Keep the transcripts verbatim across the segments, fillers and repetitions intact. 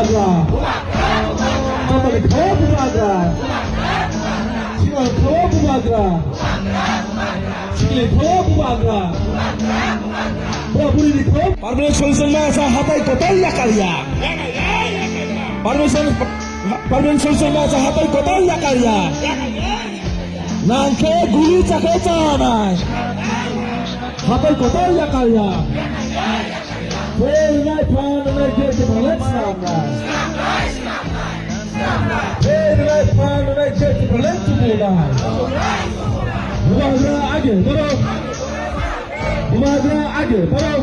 Bubagra. Bubagra. Bubagra. Bubagra. Bubagra. Bubagra. Sikli kho bubagra. Bura buri ni kho. Permanent solution ma sa hatai kotor ya karya. Permanent sol-, permanent solution ma sa hatai kotor ya karya. Nangkhe guli chakhe chanai. Hatai kotor ya karya. Hey, nai phan, nai gate, let's go. Hey, nai phan, nai gate, let's go. Bubagra age baro. Bubagra age baro.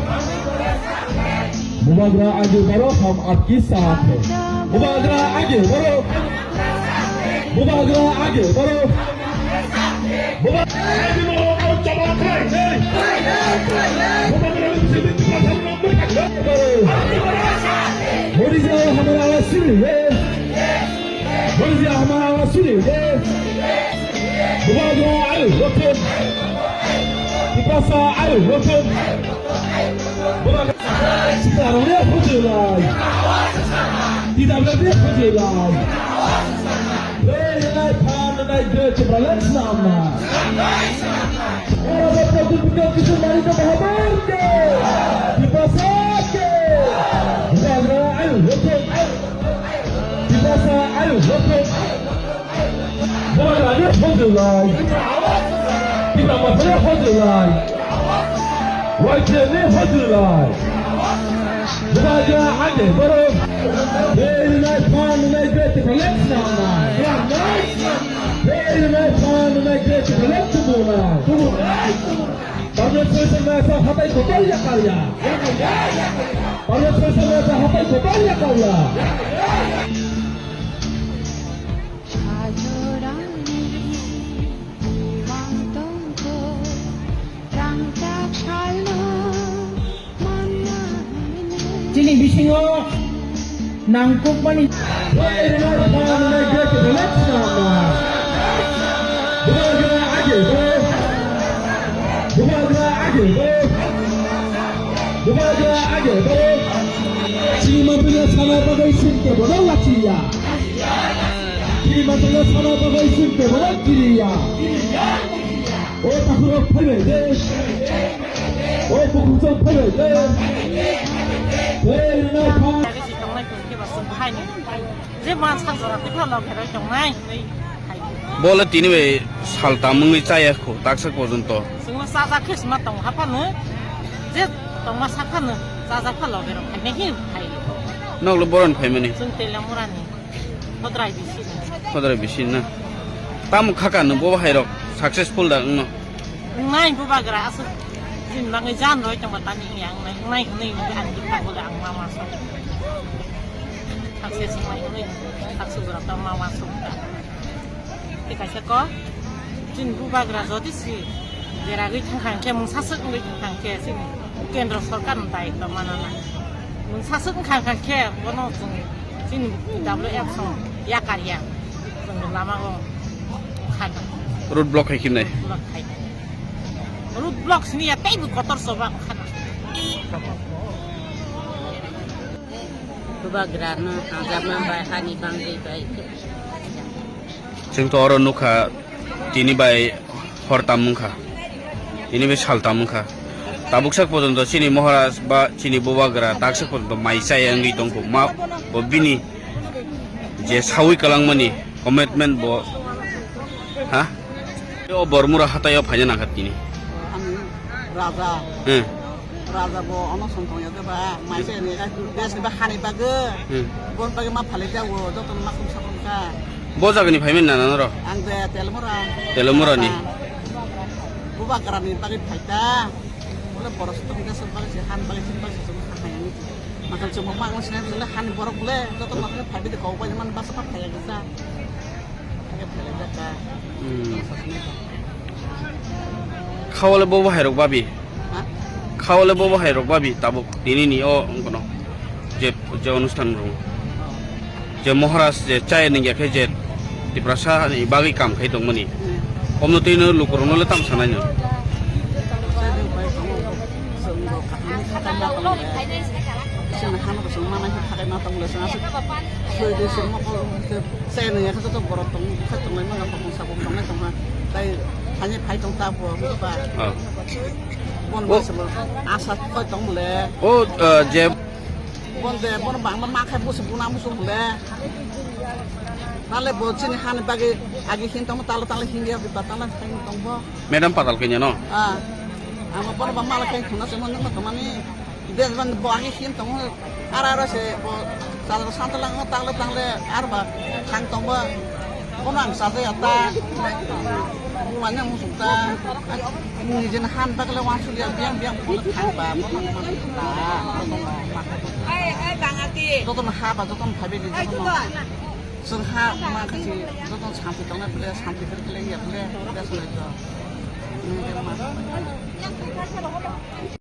Bubagra age baro, hum aapke saath hai. Bubagra age baro. Bubagra age baro. Bubagra age baro. Modi ji aao hamari awaaz suni hai. Modi ji aao hamari awaaz suni hai. Bubagra age baro. Tiprasa age baro. Bubagra Sita rok ni hojilai. Tita rok ni hojilai. Hey, nai phan, nai gate, let's go. Ora ba Pradyut Bikram Kishore Mahanta Mahabar ke. Tiprasa ke. Bubagra ayo hoto. Tiprasa ayo hoto. Bubagra ni hojilai. Tipra Motha ni hojilai. Y T F ni hojilai. Bubagra age baro. Hey, nai phan, nai gate, let's go. Hey, nai phan, nai gate, let's go. Parliament session ma sa hatai kotor ya karya. Parliament session ma sa hatai kotor ya karya. Chini bisingo nangkukmani. Bubagra age baro. Bubagra age baro. Bubagra age baro. Chini mantri sana bagwi sinte bono lachiya. Chini mantri sana bagwi sinte bono kiriya. O takhurok phaibai de. O bukhukchok phaibai de. Hey, nai phan. Je ma sak jora twi phano kheroi tongnai hinwi hai. Bo le tini bai sal tam wngwi chaya kho, taksa porjonto. Chwngno chajak khe sima tong ha phano, je tongma sak phano, chajak pha loge rok khainai hin hai. Nok le boron phaimani. Chwng Telamurani, Hodrai bisi ni. Hodrai bisi na. Tamo khaka no bo hai rok successful da wngno. Wngnai bubagra aswk. Chini bagwi jan roi tongma tani wngya wngnai, wngnai hwnwi wngwi ani bwkha bole ang ma uansuk. Success wngnai hwnwi success rok tong ma uansuk. Tei kaisa kok, chini bubagra jodi si deragwi thangkha hwnkhe, mungsa swk wngwi thangkha hwnkhe chini kendro sorkar ni daitw manana. Mungsa swk wngkha hwnkhe bono chwng chini W F song yakar ya. Chwng lama o khana. Road block hai khinai. Block khai. Road block sini ya tei bu kotor soba khana. Bubagra no hajama bai hani bangwi bai. Chwng to oro nukha, tini bai hor tam wngkha, tini bai sal tam wngkha. Tabuk sak porjonto chini Maharaj ba chini bubagra tak sak porjonto mai chaya wngwi tongkho. Ma bo bini je sawi kwlangmani commitment bo, ha? O Bormura hataio phaina nangkha tini. Ani raja. Hmm. Raja bo ono song tong ya ba, mai se ni ga des ba hani bagwi. Hmm. Bon bagwi ma phale ja wo, joto ma kum sa kum ka. Bo jaga ni phaimani nana noro? Ang de Telamura. Telamura ni. Bubagra ni bagwi phaita. Bole boros to ga sa bagwi se han bagwi sin bagwi se ma kha ya ni. Makal chuma ma ang sinai bole han borok bole, joto ma phale phai de ko ba man ba sa phai ya ga sa. Hmm. Khawale bo bahai rok babi. Ha? Khawale bo bahai rok babi tabuk tini ni o wngkono je, je onusthan rung. Je Maharaj je chaya ningya khe je Tiprasa ni bagwi kam khai tongmani. Hmm. Omno twi no lukurok no le tam sanai no. Hano bo chwng manai khe thakai ma tong le chwng aswk soi de chwng mokol se nung ya khe joto borok tong khe tong lai mano tong sabok tong lai tong ha. Tai thani phai tong ta bo ba. Ah. Bon O- bo chwng asa khoi tong le. O, ah, je Bon de bon bang ma khe bo se buna musu le. Nale bo chini hani bagi agi hin tong tala tala hin ya ba tala hin tong bo. Madam patal kenya no? Ah. Ama bon ba mala khe khuna se mon ma tong mani. Desban bo agi sim tongo, ara ara se bo chadar santa lang tangle tangle arba thang tongba. Kono ang chajaya ta, bumanya musuk ta, nijin han bakle wansuk ya biang biang kono thang ba, kono ang ta. Jotono ha ba, jotono phabi di, jotono. Chwng ha ma kasi, jotono santi tongnai bole, santi khe khe ya bole, ya sole jo.